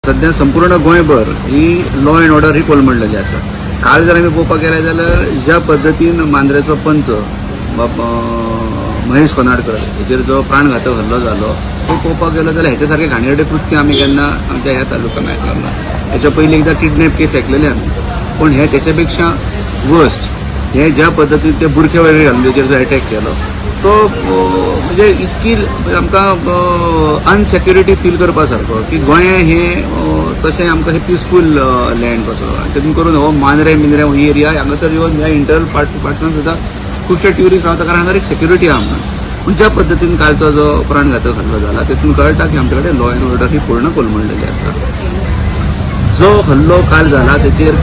सध्या संपूर्ण गोंयभर ही लॉ अँड ऑर्डर ही कोलमडलेली आसा. काल जर आमी पळोवपाक गेले जाल्यार ज्या पद्दतीन मांद्रेचो पंच बाब महेश कोनाडकर हेचेर जो प्राणघातक हल्लो जालो तो पळोवपाक गेलो जाल्यार हेच्या सारकें घाणेरडें कृत्य आमी केन्ना आमच्या ह्या तालुक्यान आयकलें ना. हेच्या पयलीं एकदां किडनॅप केस आयकलेले आमी, पूण हे तेच्या पेक्षा वर्स्ट. हे ज्या पद्दतीन ते बुरखे वगैरे घालून तेचेर जो एटॅक केलो तो म्हणजे इतकी आमकां अनसेक्युरिटी फील करपा सारको की गोंय हें तशें आमकां हें पिसफूल लँड कसो. आनी तेतून करून हो मांद्रे मिंद्रे ही एरिया हांगासर येवन ह्या इंटरनल पार्टान सुद्दां खुबशे ट्युरिस्ट रावता, कारण हांगासर एक सेक्युरिटी आहा म्हणून. पूण ज्या पद्दतीन कालचो जो प्राणघातक हल्लो जाला तेतून कळटा की आमचे कडेन लॉ अँड ऑर्डर ही पूर्ण कोलमडलेली आसा. जो हल्लो काल जाला तेचेर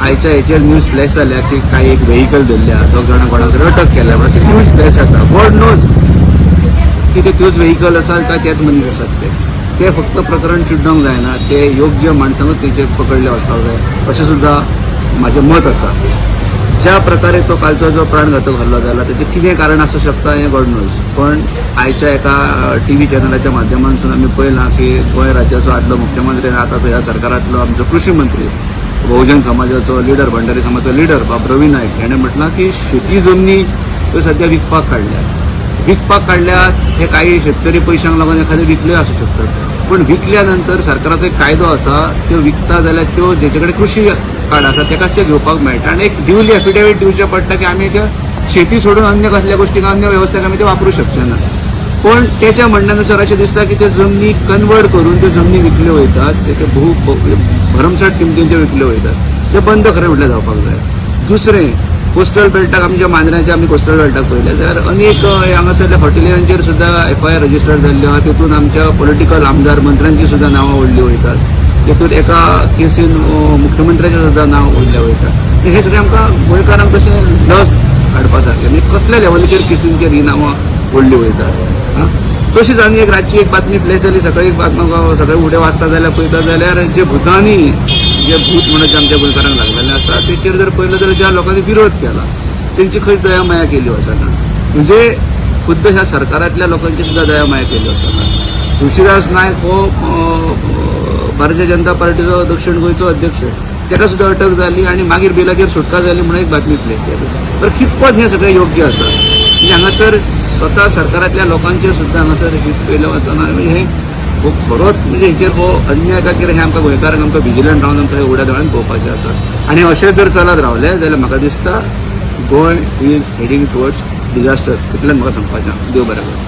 आयच्या हेचेर न्यूज फ्लॅश जाल्या की कांय एक व्हेकल धरल्या, दोग जाणां कोणाक तरी अटक केल्या म्हणून अशें न्यूज फ्लॅश जाता. गॉड नोज की ते त्योच व्हेकल आसा काय तेच मनीस आसात. ते ते फक्त प्रकरण चिड्डोंक जायना, ते योग्य माणसांकूच तेचेर पकडले वचपाक जाय अशें सुद्दां म्हाजें मत आसा. ज्या प्रकारे तो कालचो जो प्राणघातक हल्लो जाला तेचें कितें कारण आसूं शकता हें गॉड नोज. पण आयच्या एका टीव्ही चॅनलाच्या माध्यमांतसून आमी पळयलां की गोंय राज्याचो आदलो मुख्यमंत्री आनी आतां ह्या सरकारांतलो आमचो कृशी मंत्री, बहुजन समाजाचो लिडर, भंडारी समाजाचो लिडर बाब रवी नायक हेणें म्हटलां की शेती जमनी ह्यो सद्या विकपाक काडल्यात. विकपाक काडल्यात हे काही शेतकरी पयशांक लागून एखादे विकले आसूं शकतात, पण विकल्या नंतर सरकाराचो एक कायदो आसा, त्यो विकता जाल्यार त्यो जेचे कडेन कृशी कार्ड आसा तेकाच त्यो घेवपाक मेळटा आनी एक ड्युली एफिडेवीट दिवचें पडटा की आमी त्यो शेती सोडून अन्य कसल्या गोष्टींक, अन्य वेवसायाक आमी ते वापरूं शकचे ना. पण त्याच्या म्हणण्यानुसार अशें दिसता की त्यो जमनी कन्वर्ट करून त्यो जमनी विकल्यो वयतात, ते भोव भरमसाठ किमतींच्यो विकल्यो वयतात. ते बंद खरें म्हटल्यार जावपाक जाय. दुसरें, कोस्टल बेल्टाक आमच्या मांद्र्याच्या आमी कोस्टल बेल्टाक पळयलें जाल्यार अनेक हांगासरल्या हॉटेलियरांचेर सुद्दां एफआयआर रजिस्टर जाल्ल्यो आहा. तितून आमच्या पॉलिटिकल आमदार मंत्र्यांची सुद्दां नांवां ओडली वयतात. तितून एका केसीन मुख्यमंत्र्याचें सुद्दां नांव ओडलें वयता. हे सगळें आमकां गोंयकारांक तशें लज हाडपा सारकें. म्हणजे कसल्या लेवलीचेर केसींचेर ही नांवां ओडली वयतात. आं, तशीच आनी एक रातची एक बातमी फ्लॅश जाली सकाळी. एक बातमी सगळे फुडें वाचता जाल्यार पळयता जाल्यार जे भुतांनी जे भूत म्हणत जे आमच्या गोंयकारांक लागलेलें आसा तेचेर जर पळयलें जाल्यार ज्या लोकांनी विरोध केला तेंची खंयच दया माया केली वचना. म्हणजे खुद्द ह्या सरकारांतल्या लोकांची सुद्दां दया माया केली वचना. तुळशीदास नायक हो भारतीय जनता पार्टीचो दक्षिण गोंयचो अध्यक्ष, ताका सुद्दां अटक जाली आनी मागीर बेलाचेर सुटका जाली म्हणून एक बातमी फ्लॅश जाली. तर कितपत हें सगळें योग्य आसा? म्हणजे हांगासर स्वता सरकारांतल्या लोकांचेर सुद्दां हांगासर हीत पयलें वचना. म्हणजे हें हो खरोच म्हणजे हेचेर हो अन्याय काय कितें हें आमकां गोंयकारांक आमकां विजिलंट रावन आमकां उघड्या दोळ्यान पळोवपाचें आसा. आनी अशें जर चलत रावलें जाल्यार म्हाका दिसता Goa is heading towards disasters. इतलें म्हाका सांगपाचें. देव बरें करूं.